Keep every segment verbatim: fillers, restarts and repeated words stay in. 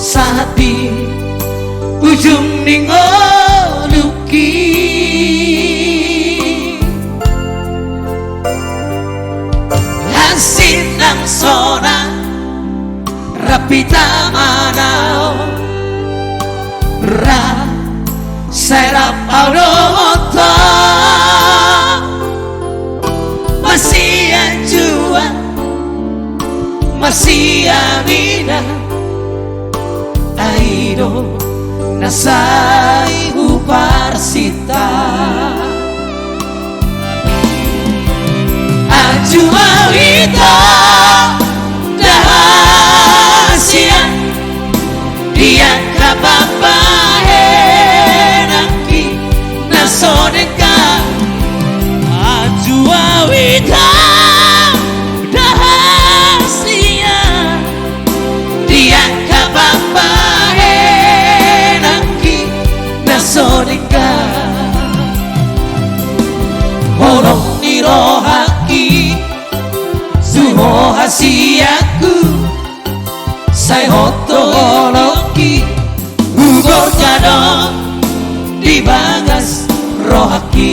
Sahat di ujung ni ngolungki, hansit nang sonang rap hita manaon. Ra sai rap au dohot ho, marsianjuan, marsiaminan, ai do na sai huparsinta. Anjuman hita da hasian, di angka pambahenanki na so denggan. Anjuman hita da hasian, di angka pambahenanki na so denggan. Holong ni rohangki tu ho hasianku, sai hot do holongki, hugorga do di bagas rohangki.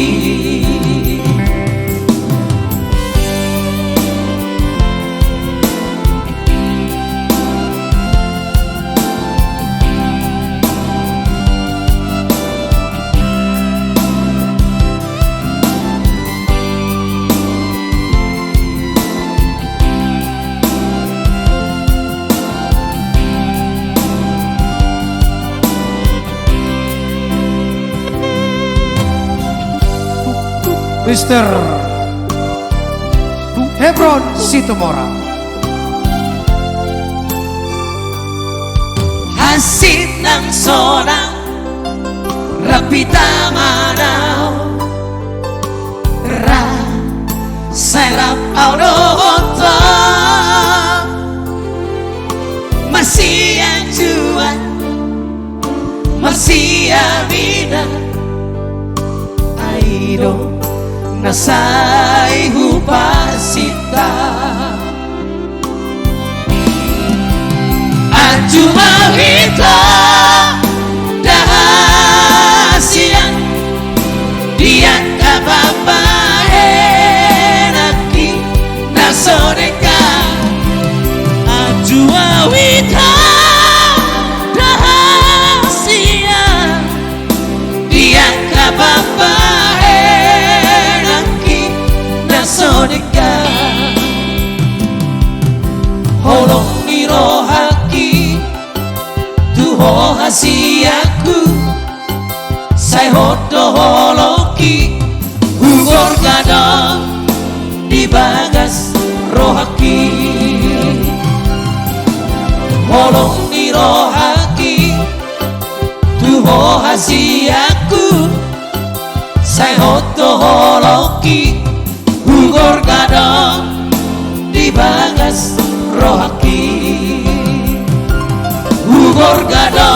Mister Hebron Situmorang. Hansit nang sonang rap hita manaon. Ra sai rap au dohot ho, marsianjuan, marsiaminan, ai do na sai huparsinta. Anjuman hita da hasian, di angka pambahenanki na so denggan. Anjuman hita da hasian, di angka pambahenanki na so denggan. Holong ni rohangki tu ho hasianku, sai hot do holongki, hugorga do di bagas rohangki. Holong ni rohangki tu ho hasianku, sai hot do holongki, hugorga do di bagas rohangki. Hugorga do